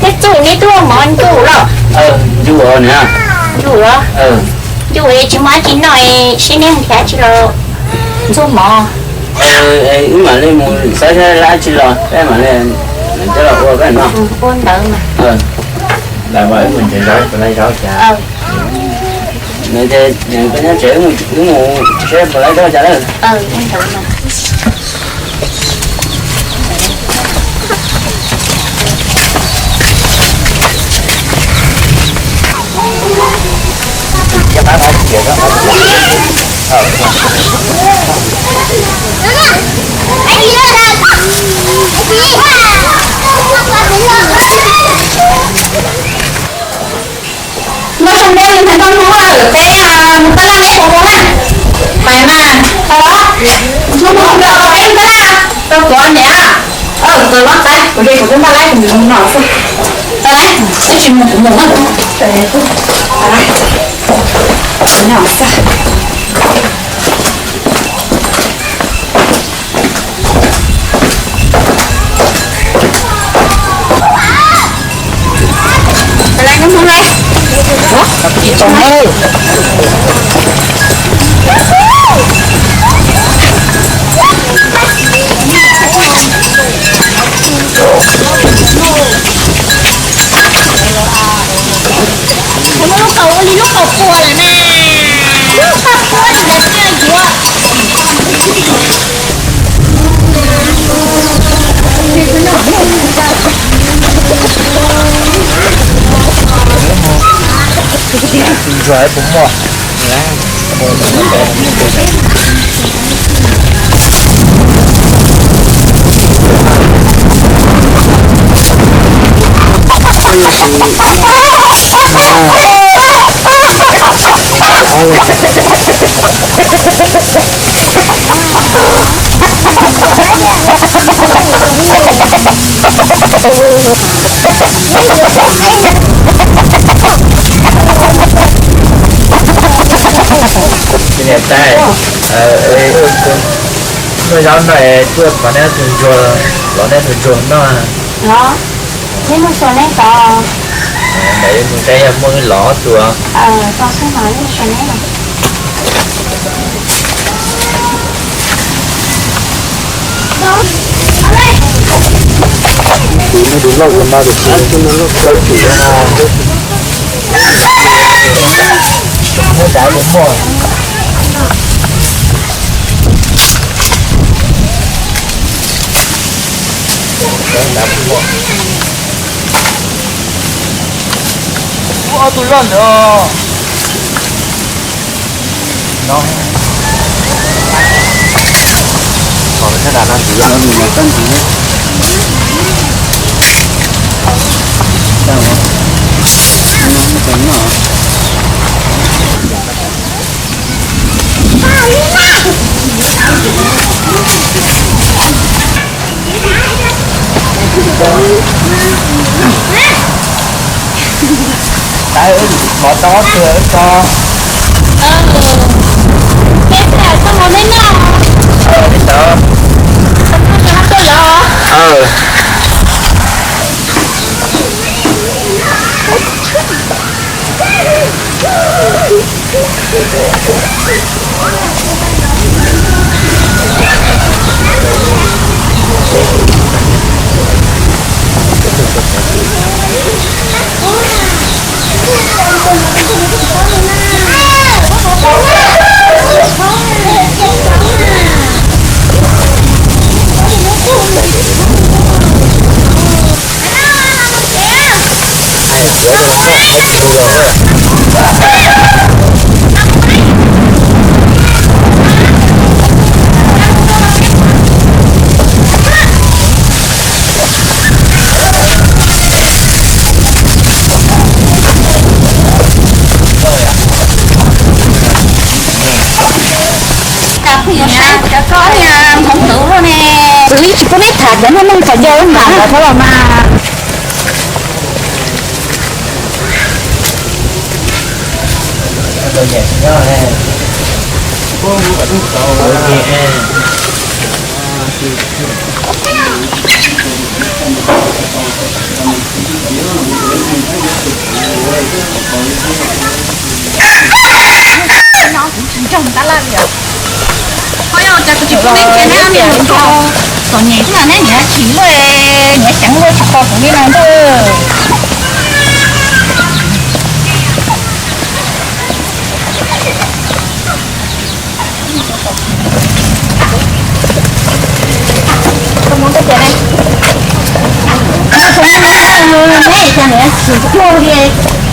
Thiab txuj neb twb ua mov ncuj los? Ncuj niam. Ncuj los? Ncuj tsis muaj dab tsi noj, seb neb nrhiav tsi los ntxuag mov. Wb mam li mus xyuas saib lab tsi los, peb mam li coj los ua peb noj. Ua ntawd mas. Lawm mas wb mus nrhiav zaub, puas laib zaub cas. Nws ces koj nyob tsev, wb mus saib puas laib zaub cas lawm. Noj zoo nraug li ntawd koj Hmoob, peb mus taj laj neb puas mus na? Pais mas, tau los. Mus mus los peb mus taj laj, rau kuv niam. Aws, tau los, pais, kuv ze kuv lub taj laj kuv mus no xwb. Tau lawm, ib tsis mus kuv mus na. Tau lawm, kuv nyob xwb. Lub qhov ua li lub qhov pua lawm na. Lub qhov pua tsis tau tsiaj yuav. Ntsuag puas muaj? Niam tais, muaj zaub no es tuaj thov neb tus ntsuag, los neb tus ntsuag noj. Los, neb muaj xyuas neb tod. Ntawd mus saib yog muaj wb los tus. Tau xwb mas, neb mus xyuas neb los. Tus no tus loj tus no tus tsis, tus no loj tus tsis. Muab dav mus muaj. Ua ob tug loj ntawd. No. Kom sab das no ntxiv. Tais, mov tau ob tug wb tso. Peb tag tau mov neb noj. Li ntawd. Cov koj niag hmoov ntawd luaj ne. Kuv tsis pub neb tham cov neeg qhov ncauj mas los thov los mas. Txom nyem xwb los neb niam chim luaj, niam ceev luaj tsis tau kuv li no ntuj. Neb cas niam chim luaj li,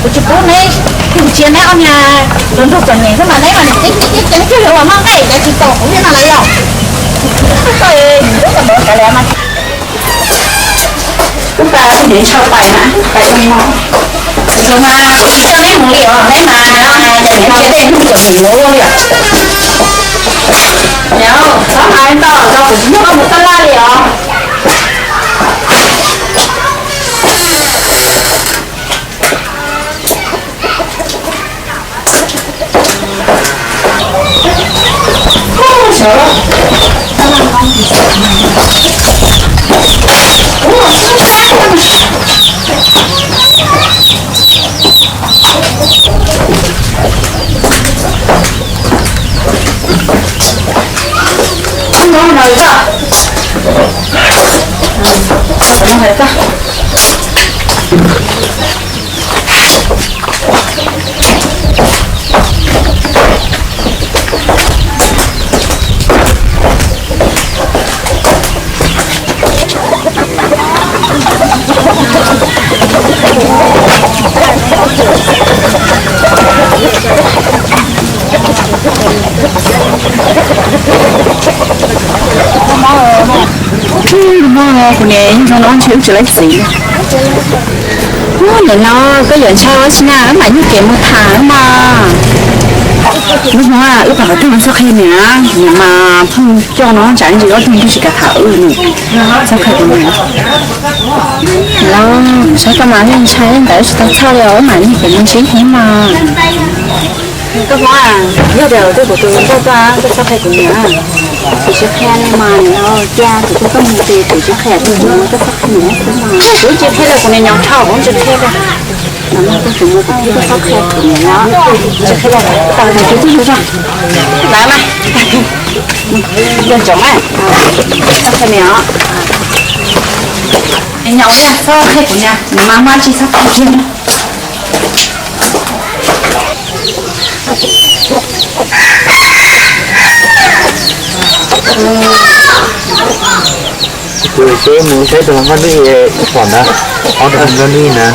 kuv tsis pub neb, kuv tsis cia neb ob niag hluas nraug txom nyem xwb mas neb mas niam ceev ceev ceev twb yuav los noj nqaij cas tsis tau kuv li no lawm yom. Ub, tsis tau neb mus li os, neb mas niam cia tej hnub txom nyem yuav luaj li os. Niam, txhob hais ntau, kuv tsis muab koj mus taj laj li os. Kuv niam nrog no ntshe wb tsis laib txiv. Ub, niam no koj yuav ntshai ua tsi na, wb mam nyiag kev mus tham mas. Lub hmoob, lub pam qhov twg no txhob qhia niam, niam mas pheej coj no ntsam ntsis ob tug ntuj tsis kav tham wb nws. Txhob qhia kuv niam. Los saib koj mas yeej ntshai ntawd tsis tau txhawj li os, wb mam nyiag kev mus ntsib hmoob mas. Koj hmoob, yog tias twb kuv tus hluas nkauj tuaj koj txhob qhia kuv niam. Kuv tsis qhia li mas niam, cia kuv tus koj mus ces kuv tsis qhia tus hluas nkauj, koj txhob qhia niam xwb mas. Kuv tsis qhia li, kuv niam nyob dhau kuv tsis qhia li. Kuv mus kuv thiaj txhob qhia kuv niam, tsis qhia li, tau tias kuv twb yog zog. Lawv mas, yog tsoom mas, txhob qhia niam os. Nyob txhob qhia kuv niam, niam mas muaj tsis txhob qhia kiag. Kuv peb mus saib tus hluas nkauj neb pom ntawd, ob tus hluas nkauj neb na.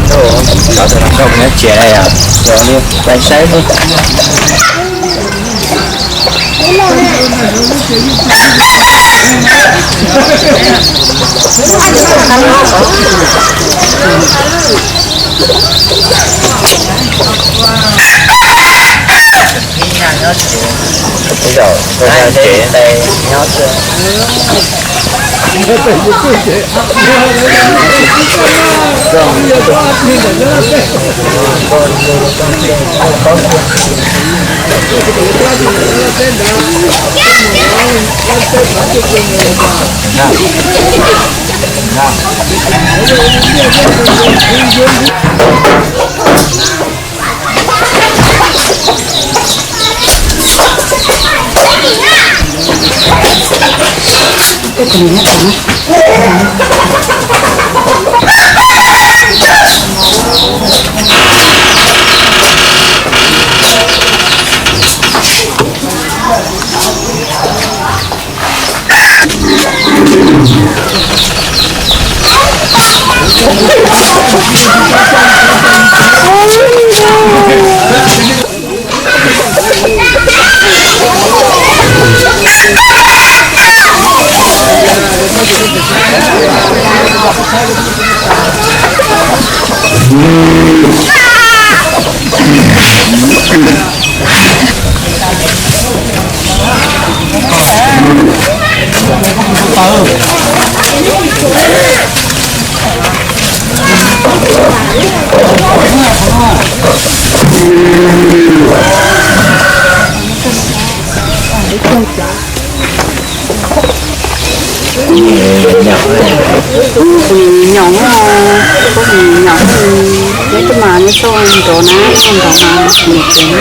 Cov tus hluas nkauj nyob tsev yom, los li pais saib xwb. Ib zaug tuaj nyob tsev nyob xwb. Kuv nim nyoos, kuv nim nyoos, neb twb mas neb txhob nrov na, nrov mas kuv nim tsev.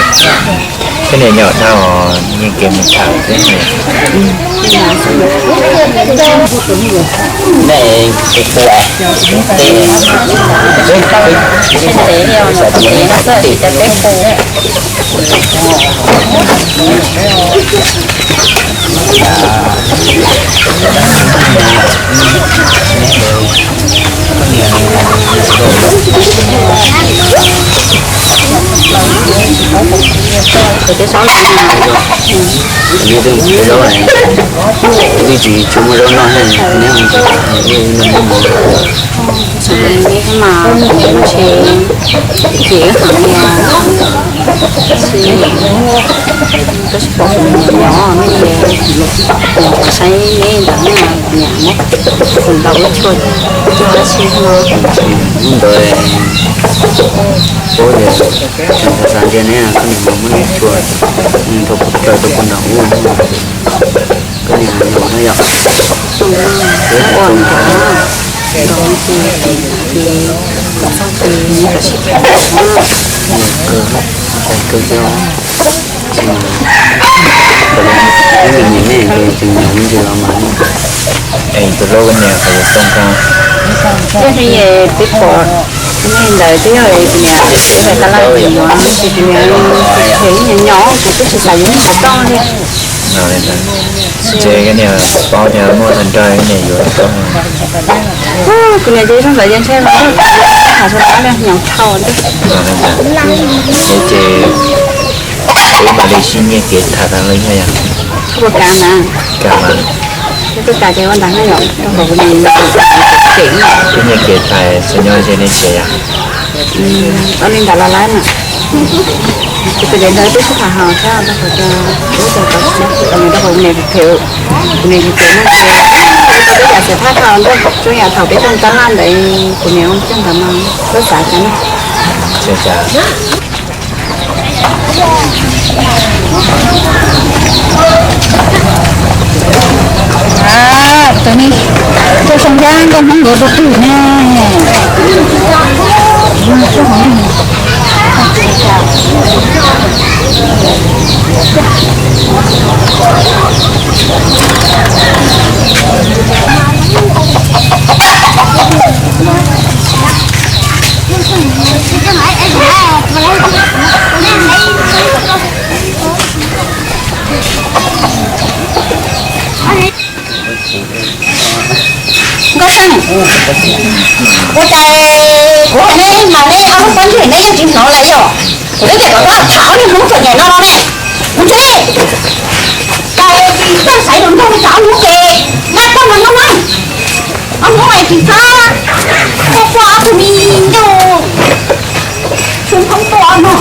Koj niam nyoos dhau, nyiag kev mus tham thiab. Ntev li os, ntev no xwb, cov teb qus. Twb tsis tshua muaj zaub noj thiab, neb mas neb ntshe kev heev li os. Tab sis pom kuv niam nyoos, nej ces kuv saib neb ntawd na, kuv niam muab kuv ntaus ua tshuaj cog dab tsi no. Hnub ntawd paub tias tseem xav xav ntsia neb, koj niam mas muab neb tshuaj rau puag tawm rau puag nram ub, koj niam nyoos no yom. Ua nrad, nrad ces ces kom txog ces neb kav tsij tham na. Kawg, kawg thiab. Ib me nyuam nej ces tseem nyoos ntsis los mas. Es tus hlub koj niam qhov yuav tau nqa. Yog li peb pom nej ntawd twb yog kuv niam tus tab laj ces yuav, ces kuv niam them ib nyuag nyoos, kuv twb tsis xav yuav nej tus toj li. Ces koj niam paub tias muaj tag nrho koj niam yuav tau. Kuv niam ces zoo ntawd ces ntshe los nrog kuv tham txog dab li nyoos dhau ntej. Ces wb mam li sib nyiag kev tham tas los yog yog. Koj puas kam mas? Kam mas. Yog koj kam ces ua ntawd na yom, rau qhov kuv niam ces wb nyiag kev tham txog nyob ze nej tsev yom. Ua li ntawd los laib na. Ces tus dev ntawd twb sib tham hauv thiab rau qhov tias ub, rau qhov kuv niam them, kuv niam ces no ces tau tej yam xav thab tau ntej, tsuas yam thaum peb coj tab laj ntawd kuv niam ua coj ntawd no, txhob xav cas na. Tus ni, tus zoo nkauj nkauj Hmoob nkawd tus twg ne? Nkauj Xeeb, ua cas kuv hais neb mas neb ob lub pob ntseg neb yeej tsis hnov lawm yom? Kuv twb tias kom koj tham ob niag Hmoob txom nyem no no ne. Kuv tsis, cas tsis txawj xaiv lus nrog li cas ob hnub ces nqa koj no nyob na. Ob hnub es tsis txhob quaj quaj ob tug me nyuam, tsis Hmoob tuaj no.